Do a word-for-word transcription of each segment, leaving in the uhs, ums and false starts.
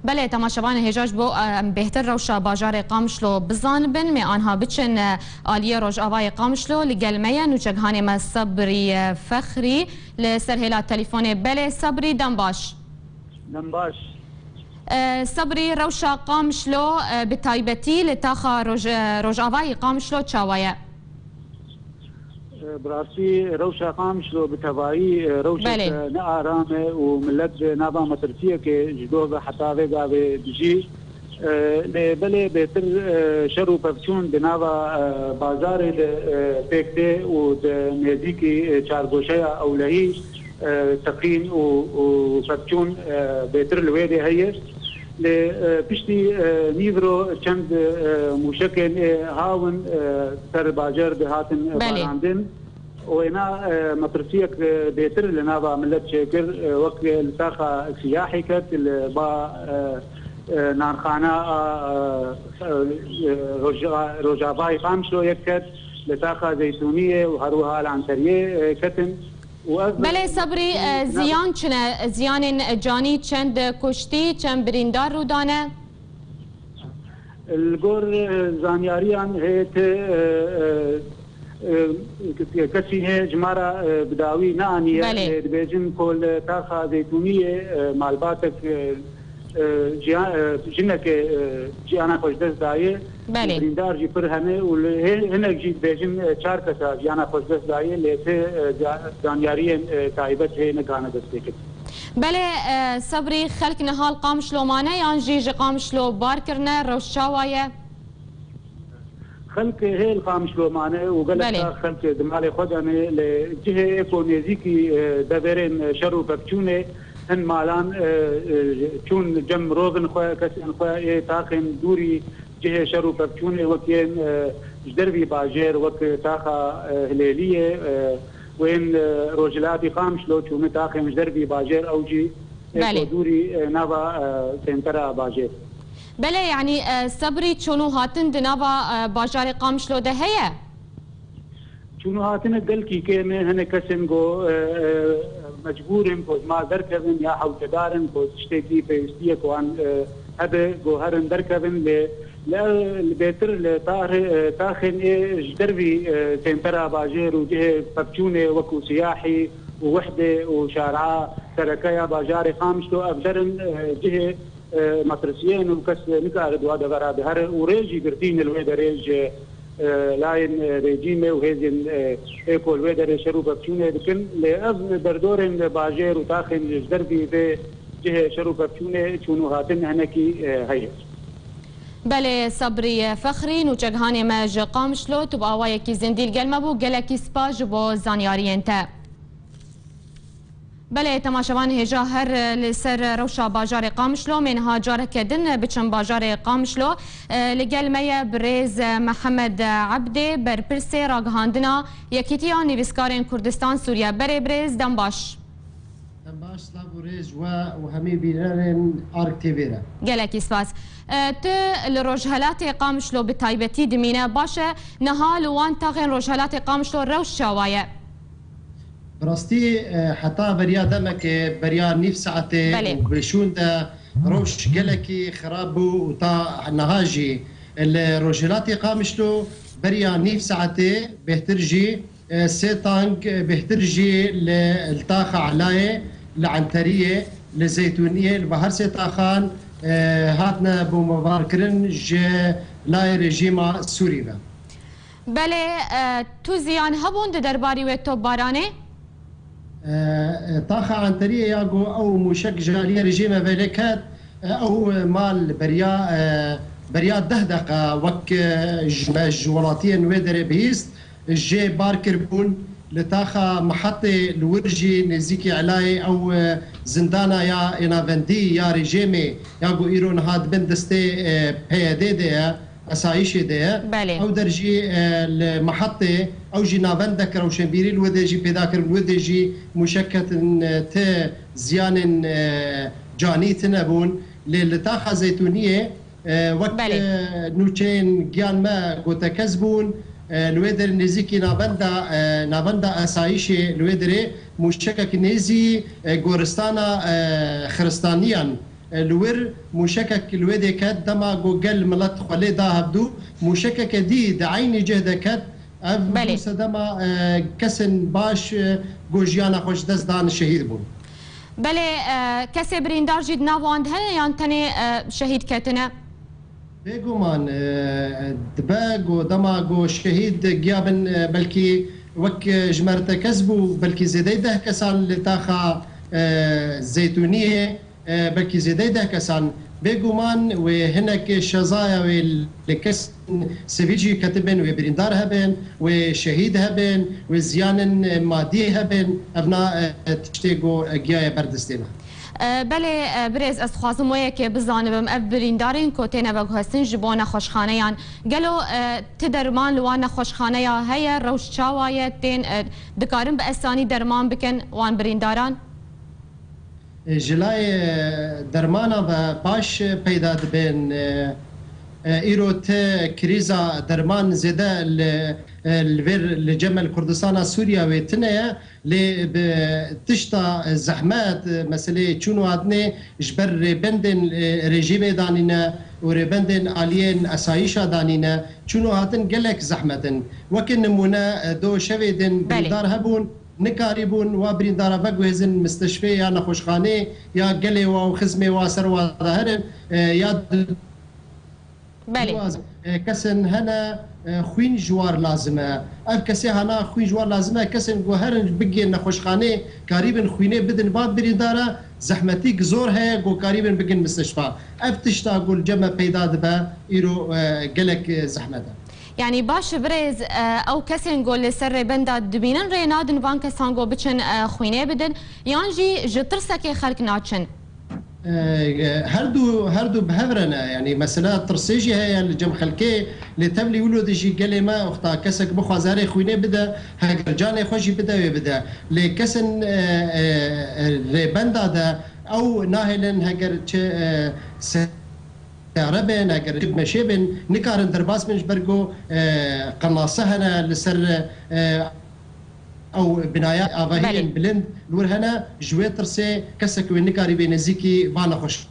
Belê, temaşevanê hêja, ji bo, e, em bêhtir rewşa bajarê Qamişlo bizanibin, me anha biçin, e, aliyê Rojavayê Qamişlo. Li gel me ye nûçeghanê me Sebrî, e, Fexrî li ser hêla telefonê. Belê Sebrî, dem baş. Dem baş. E, Sebrî, rewşa Qamişlo, e, bi taybetî li taxa Roj-, e, Rojavayê Qamişlo çawa ye? Bi rastî rewşa Qamişlo bi tevayî, e, rewşeke Belê. ne aram e û millet di nava metirsiyekê ji doh ve heta vê gavê dijî. E, lê belê bêtir, e, şer û pevçûn di nava, e, bajarê de, e, pêk tê û di nêzîkî, e, çargoşeya ewlehî, e, teqîn û, û pevçûn, e, bêtir li wê de heye. Lê, e, piştî, e, nîvro çend, e, mûşekên ê hawin, e, ser bajer dihatin Belê. barandin. Û êna, e, metirsiyek, e, bêtir li nava milet çêkir, e, wek li taxa Siyahî ket, li ba, e, e, nanxana a, e, e, Roja-, Rojavayê Qamişloyê ket, li taxa Zeytûniyê û her wiha li Anteriyê, e, ketin. Û ev Belê Sebrî, e, ziyan çi ne? Ziyanên canî, çend kuştî, çend birîndar rû dane? Li gor, e, zanyariyan hê ti, e, e, e, kesî hê ji me re, e, bi dawî neaniye. Belê. Lê dibêjin ku li taxa Zeytûniyê, e, malbatek, e, e, jiya-, e, jinekê, e, jiyana xwe ji dest daye. Belê. Birîndar jî pir hene û li hê-, hinek jî dibêjin, e, çar kesa jiyana xwe ji dest daye, lê ti, e, za-, zanyariyên, e, taybet hê nikane destpêkirin. Belê, e, Sebrî, xelk niha li Qamişlo mane yan jî ji Qamişlo bar kirine, rewş çawa ye? Xelk hê li Qamişlo mane û gelek Belê. da xelk di malê xwe de ne, li cihê ê ku nêzîkî, e, deverên şer û pevçûnê hin malan, e, e, çûn cem mirovin xwe, kesên xwe ê taxên dûrî cihê şer û pevçûnê wek yên, e, ji dervî bajêr, wek taxa, e, Hilêliyê, e, û yên, e, rojhilatî Qamişlo çûne taxên ji dervî bajêr, ew jî ê Belê. ku dûrî, e, nava, e, sentera bajêr. Belê, yanî, e, Sebrî, çûn û hatin di nava, e, bajarê Qamişlo de heye? Çûn û hatinê gelkî kêm e, hinek kesên ku, e, e, mecbûr in ku ji mal derkevin ya hewcedar in ku tiştekî pêwîstî ye ku wan, e, hebe ku herin derkevin, lê li, li bêtir li taxê, e, taxên ê ji dervî, e, sentera bajêr û cihê pevçûnê wekû Siyahî û Wehdê û Şara Sereke ya bajarê Qamişlo, ev derin, e, cihê e, metirsiyên û kes nikare di wa devera de here û rê jî girtî ne li wê derê ji, e, layên, e, rejîmê û hêzên, e, ê ku li wê derê şer û pevçûnê dikin. Lê ev berdorên bajêr û taxên ji dervî vê cihê şer û pevçûnê çûn û hatin hinekî, e, heye. Belê Sebrî Fexrî, nûçeghanê me ji Qamişlo, tu bi awayekî zindî li gel me bû. Gelekî spas ji bo zanyariyên te. Belê, temaşevan hêja her, e, li ser rewşa bajarê Qamişlo, me niha careke din, e, biçin bajarê Qamişlo. E, li gel me ye birêz, e, Mihemed Ebdê, berpirsê ragihandina Yekîtiya Nivîskarên Kurdistan Sûriye. Berê birêz, dem baş. Dem baş, silav û rêz we û hemî bînerên Ark T V re. Gelekî spas. E, tu li rojhelatê Qamişlo bi taybetî dimîne. Baş e, niha li wan taxên rojhelatê Qamişlo rewş çawa ye? Bi rastî, e, heta beriya demekê, beriya nîv saetê Belê. û bi şûn de rewş gelekî xirab bû û ta niha jî li rojhilatê Qamişlo beriya nîv saetê bêhtir jî, e, sê tank, e, bêhtir jî li, li taxa Elayê, li Enteriyê, li Zeytûniyê, li ba her sê taxan, e, hatine bombebarkirin ji layê rejîma Sûrî ve. Belê, e, tu ziyan hebûn di derbarî wê topbaranê? E, e, taxa Enteriyê ya ku ew mûşek ji aliyê rejîmê ve lê ket, e, ew mal beriya, e, beriya deh deqa wek, e, ji me ji welatiyên wê derê bihîst, jê bar kiribûn. Li taxa Mihetê li wir jî nêzîkî Elayê ew, e, zindana ya ê navendî ya rejîmê ya ku îro niha di bin destê, e, P Y D de ye, esayîşê de ye. Belê. Ew der jî, e, li Mihetê, ew jî navendek rewşenbîrî li wê de jî pêda kirin, wê de jî mûşek ketin, e, ti ziyanên, e, canî tine bûn. Lê li taxa Zeytûniyê, e, wek, Belê. e, nûçeyên giyan me gotekez bûn, e, li wê derê nêzîkî navenda, e, navenda esayîşê li wê derê mûşekek nêzî, e, goristana, e, xiristaniyan E, li wir mûşekek li wê dê ket, dema ku gel milet xwe lê da hevdû, mûşekeke dî di eynî cih de ket, ev Belê. bû sedema, e, kesên baş, e, ku jiyana xwe ji dest dan şehîd bûn. Belê, e, kesê birîndar jî di nav wan de hene yan tenê, e, şehîd ketine? Bêguman, e, dibe ku dema ku şehîd giya bin, e, belkî wek, e, ji me re tekez bû, belkî zêdeyî deh kesan li taxa, e, Zeytûniyê, e, belkî zêdeyî deh kesan. Bêguman wê hinek şezaya wê li kes sivîl jî ketibin, wê birîndar hebin, wê şehîd hebin, wê ziyanên madî hebin. Ev na, e, tiştê ku giyaye ber destê me. E, belê, e, birêz, ez dixwazim wê yekê bizanibim, ev birîndarên ku têne veguhestin ji bo nexweşxaneyan, gelo, e, ti derman li wan nexweşxaneya heye, rewş çawa ye, tên, e, dikarin bi esanî derman bikin wan birîndaran? E, ji layê, e, dermana ve baş, e, peyda dibin. E, e, îro ti krîza derman zêde li, e, li vir, li cem li Kurdistana Sûriya wê tine ye. Lê bi tişta zehmet, meseleyê çûn û hatinê ji ber rêbendên, e, rejîmê danîne û rêbendên aliyên esayîşa danîne, çûn û hatin gelek zehmet in. Weke nimûne, e, do şevê din Belê. birîndar hebûn, nikarîbûn wa birîndara veguhêzin misteşfê ya nexweşxanê ya gelê wa û xizmê wa ser wa de herin, e, ya di Belê. Dûaz, e, kesên hene, e, xwîn ji war lazim e. Ev kesê hana xwîn ji war lazim e. Kesên ku herin bigên nexweşxanê karîbin xwînê bidin va birîndara, zehmetîk zor heye ku karîbin bigin misteşfa. Ev tişta ku li cem me peyda dibe, îro, e, gelek, e, zehmet e. Yanî baş e birêz, e, ew kesên ku li ser rêbenda dibînin rê nadin van kesan ku biçin, e, xwînê bidin, yan jî ji tirsekê xelk naçin? E, her du, her du bi hev re ne. Yanî mesela tirsê jî heye li cem xelkê, lê tevlî wilo de jî gelê me wexta kesek bixwaze herê xwînê bide, heger canê xwe jî bide wê bide. Lê kesên, e, e, e, rêbenda de ew nahêlin heger çi, e, seyare bin, heger çi meşê bin, nikarin derbas bin ji ber ku, e, qenase hene li ser, e, Ew binaya avahiyên Belê. bilind li wir hene, ji wê tirsê kesek wê nikarî bê nêzîkî va nexweş.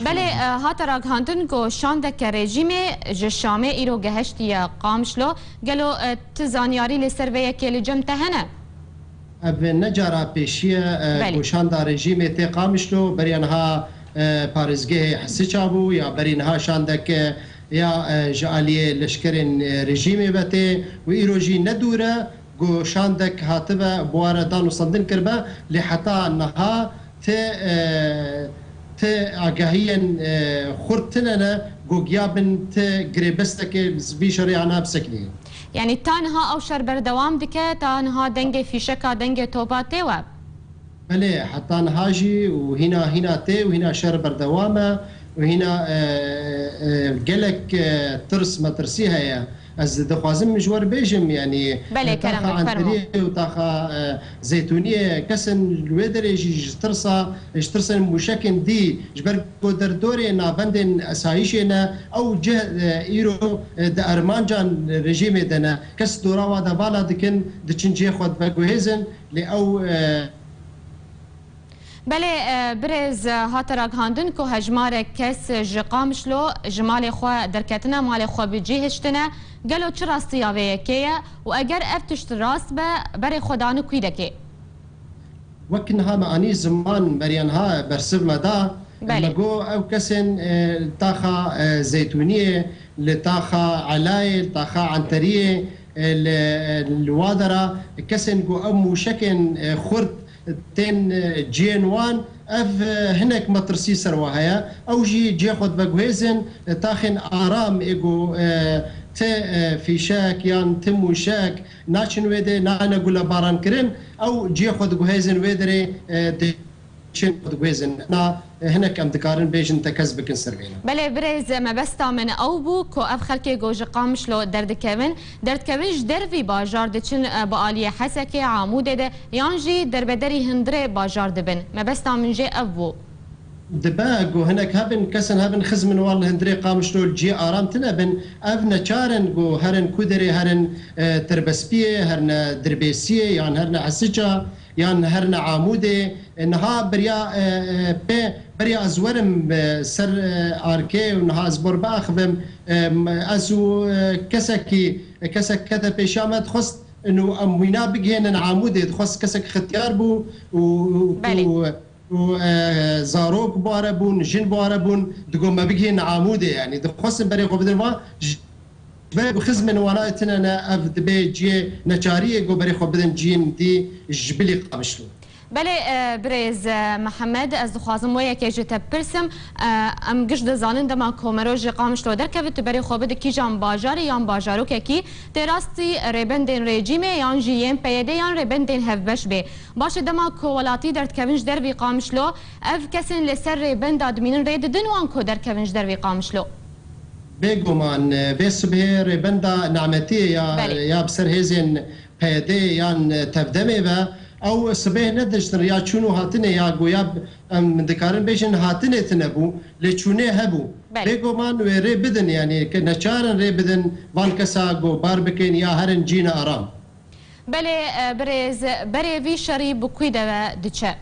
Belê, e, hate ragihandin ku şandeke rejîmê ji Şamê îro gehiştiye Qamişlo. Gelo, e, ti zanyarî li ser vê yekê li cem te hene? Ev ne cara pêşî ye, e, Belê. ku şanda rejîmê tê Qamişlo, beriya niha, e, parêzgehê Hesiça bû, ya berî niha şandeke ya, e, ji aliyê leşkerên, e, rejîmê ve tê û îro jî ne dûr e, ku şandek hatibe bi wan re danûstandin kiribe, lê heta niha ti, e, ti agahiyên, e, xurt tine ne, ku giya bin ti girêbestekê vî şerê ana biseknî. Yanî ta niha ew şer berdewam dike, ta niha dengê fîşeka, dengê topa tê we? Belê, heta niha jî û hîna, hîna tê û hîna şer berdewam e û hîna, e, e, gelek, e, tirs metirsî heye. Ez dixwazim ji we re bêjim, yanî, Belê, e, kerem taxa bik, fermo. Enteriyê û taxa, e, Zeytûniyê, kesên li wê derê jî ji tirsa, ji tirsên mûşekên dî, ji ber ku derdorê navendên esayîşê ne, ew cih, e, îro, e, di armancan rejîmê de ne. Kes dora wa de vala dikin, diçin cihê xwe veguhêzin, lê ew, e, Belê, e, birêz, e, hate ragihandin ku hejmarek kes ji Qamişlo ji malê xwe derketine, malê xwe bi cî hiştine. Gelo çi rastiya vê yekê ye û eger ev tişt rast be, berê xwe dane kû dekê? Wek niha me anî ziman, beriya niha bersiv me da. Belê. Me got ew kesên, e, taxa, e, Zeytûniyê, li taxa Elayê, li taxa Enteriyê, e, li, li Wadera, kesên ku ew mûşekên, e, xurt tên, e, ciyên wan, ev, e, hinek metirsî ser wa heye. Ew jî cihê xwe diveguhêzin, e, taxên aram ê ku, e, ti, e, fîşek yan ti mûşek naçin wê dê, nayne gulebarankirin, ew cihê xwe diguhêzin wê derê, e, di çin diguhêzin. Na, e, hinek em dikarin bêjin tekez bikin ser vê ne. Belê birêz, mebesta min ew bû ku ev xelkê ku ji Qamişlo derdikevin, derdikevin ji dervî bajar diçin, e, bi aliyê Hesekê, Amûdê de yan jî derbederî hundirê bajar dibin. Mebesta min jê ev bû. Dibe ku hinek hebin, kesin hebin xizmin wan li hundirê Qamişlo li cihê aram tine bin, ev neçar in ku herin ku derê herin, e, Tirbespiyê, herine Dirbêsiyê yan herine Hesiça, yan herine Amûdê. E, niha beriya, e, e, pê, beriya ez werim, e, ser, e, arkê û niha ez bor biaxivim, e, m-, ez û, e, kesekî, e, kesek kete pêşiya me, dixwest û em wîna bigihênin Amûdê, dixwest kesek xitiyar bû û, û, Belê. û, û, e, zarok bi ware bûn, jin bi ware bûn, digot me bigihînin Amûdê, yanî dixwestin berê xwe bidin van, ji Ve ku xizmên wana tine ne, ev dibe cihê neçariyê ku berê xwe bidin cihên dî ji bilî Qamişlo. Belê, e, birêz, e, Mihemed, ez dixwazim wê yekê ji te bipirsim. E, em giş dizanin dema ku meroj ji Qamişlo derkevit, tu berê xwe bide kîjan bajarê yan bajarokekî, tê rastî rêbendên rejîmê yan jî yên P Y D yan rêbendên hevbeş bê. Baş e, dema ku welatî derdikevin ji dervî Qamişlo, ev kesên li ser rêbenda dimînin rê didin wan ku derkevin ji dervî Qamişlo? Bêguman, e, vê sibhê rêbenda Nametiyê ya, Belê. ya bi ser hêzên P Y D yan, e, Tevdemê ve, ew sibhê nediştin ya çûn û hatinê ya goya, em dikarin bêjin hatinê tine bû, lê çûnê hebû. Belê. Bêguman wê rê bidin, yanî ke neçarin rê bidin van kesa ku bar bikin ya herin cîne aram. Belê, e, birêz, berê vî şerî bi kû de ve diçe?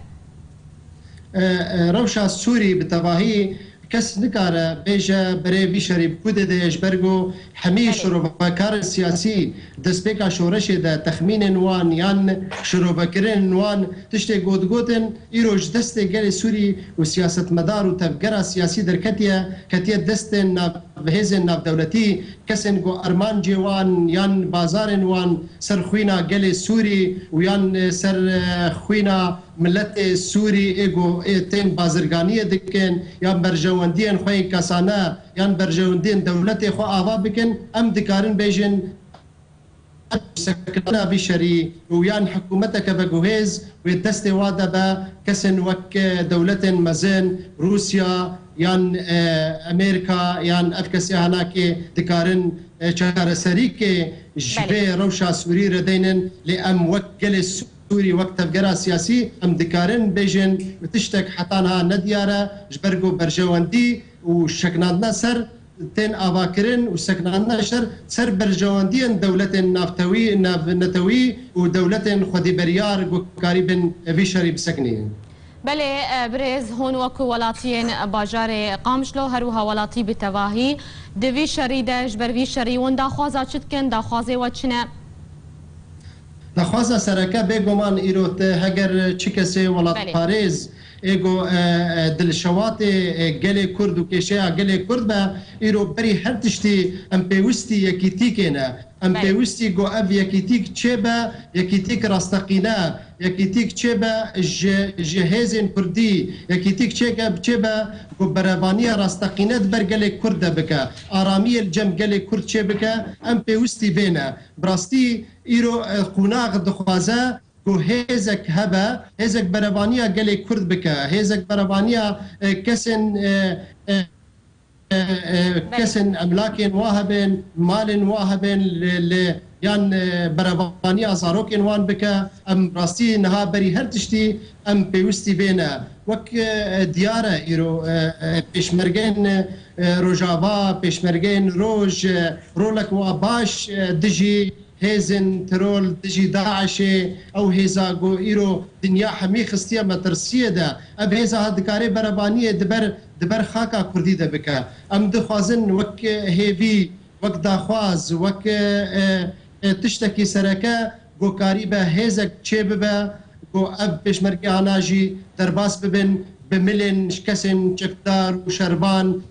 E, e, rewşa Sûrî bi tevahî kes nikare bêje berê vî şerî bi kû de de ye, ji ber ku hemî Belê. şirovekarên siyasî destpêka şoreşê de texmînên wan yan şirovekirinên wan tiştê ku digotin îro ji destê gelê Sûrî û siyasetmedar û tevgera siyasî derketiye, ketiye destên nav-, hêzên navdewletî, kesên ku armancê wan yan bazarên wan ser xwîna gelê Sûrî û yan, e, ser, e, xwîna miletê Sûrî ê ku ê tên bazirganiyê dikin, yan berjewendiyên xwe yên kesane, yan berjewendiyên dewletê xwe ava bikin, em dikarin bêjin sekirina vî şerî û yan hikûmeteke veguhêz wê destê wa de be, kesên wek, e, dewletên mezin, Rûsya yan, e, Amerîka yan ev kesê hanakê dikarin, e, çareserîkê ji Belê. vê rewşa Sûrî re deynin, lê em wek gelê Sûrî, wek tevgera siyasî em dikarin bêjin tiştek heta niha nediyar e, ji ber ku berjewendî û şiknandina ser tên avakirin û sekinandina şer ser berjewendiyên dewletên navtewî, nav-, netewî û dewletên xwedîberyar ku karîbin vî şerî bisekinînin. Belê, e, birêz, hûn wekû welatiyên bajarê Qamişlo, her wiha welatî bi tevahî di vî şerî de, ji ber vî şerî hûn daxwaza çi dikin, daxwazê we çi ne? Daxwaza sereke bêguman îro te heger çi kesê Belê. welatparêz ê ku, e, e, dilşewatê, e, gelê Kurd û kêşeya gelê Kurd be, îro berî her tiştî em pêwistî yekîtîkê ne. Em Belê. pêwistî ku ev yekîtîk çêbe, yekîtîk rasteqîne, yekîtîk çêbe ji, ji hêzên Kurdî, yekîtîk çêke, çêbe ku berevaniya rasteqîne di ber gelê Kurd de bike, aramiyê li cem gelê Kurd çêbike, em pêwistî vê ne. Bi rastî îro, e, qonax dixwaze ku hêzek hebe, hêzek berevaniya gelê Kurd bike, hêzek berevaniya, e, kesên, e, e, e, e, Belê. kesên emlakên wa hebin, malên wa hebin, li, li, yan, e, berevaniya zarokên wan bike. Em rastî niha berî her tiştî em pêwistî vê ne. Wek, e, diyar e îro, e, e, pêşmergeyên, e, Rojava, pêşmergeyên Roj, e, rolek wa baş, e, dijî hêzên teror, dijî DAIŞê, ew hêza ku îro dinya hemî xistiye metirsiyê de, ev hêza ha dikare berevaniyê di ber, di ber xaka Kurdî de bike. Em dixwazin wek hêvî, wek daxwaz, wek, e, e, tiştekî sereke ku karîbe hêzek çêbibe, ku ev pêşmergeyana jî derbas bibin, bi milên kesên çekdar û şervan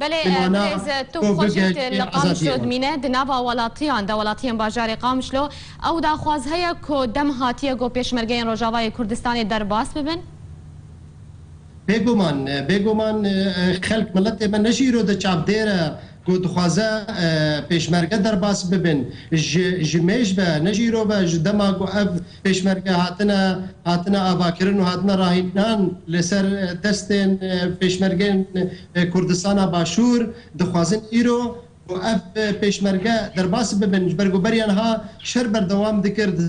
Belê, Bi mana birêz, tu ku xwe jî bigihî li Qamişlo azadiyê. dimîne, di nava welatiyan de, welatiyên bajarê Qamişlo, ew daxwaz heye ku dem hatiye ku pêşmergeyên Rojavayê Kurdistanê derbas bibin? Bêguman, bêguman, e, xelk, miletê me ne jî îro de çavdêr e ku dixwaze, e, pêşmerge derbas bibin. Ji, ji mêj ve, ne jî îro ve, ji dema ku ev pêşmerge hatine, hatine avakirin û hatine rahînan li ser, e, destên, e, pêşmergên, e, Kurdistana Başûr, dixwazin îro ku ev, e, pêşmerge derbas bibin, ji ber ku beriya niha şer berdewam dikir di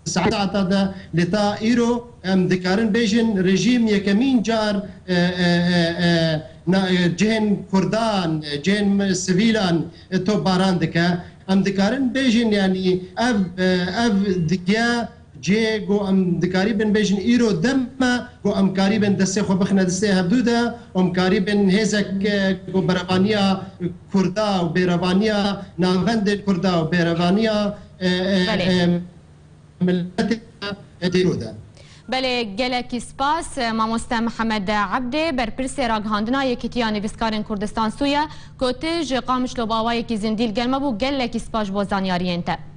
saeta de, lê ta îro em dikarin bêjin rejîm yekemîn car, e, e, e, e, na, e, cihên Kurdan, e, cihên sivîlan, e, topbaran dike. Em dikarin bêjin, yanî ev, e, ev digiya cihê ku em dikarîbin bêjin îro dem e ku em karîbin destê xwe bixine destê hevdû de û em karîbin hêzek, e, ku berevaniya Kurda û bêrevaniya navendên Kurda û bêrevaniya, e, e, Belê. e, miletê, e, dêro de. Belê, gelekî spas, e, mamoste Mihemed Ebdê, berpirsê ragihandina Yekîtiya Nivîskarên Kurdistan Sûriye, ku tu ji Qamişlo bi awayekî zindî li gel me bû, gelekî spas ji bo zanyariyên te.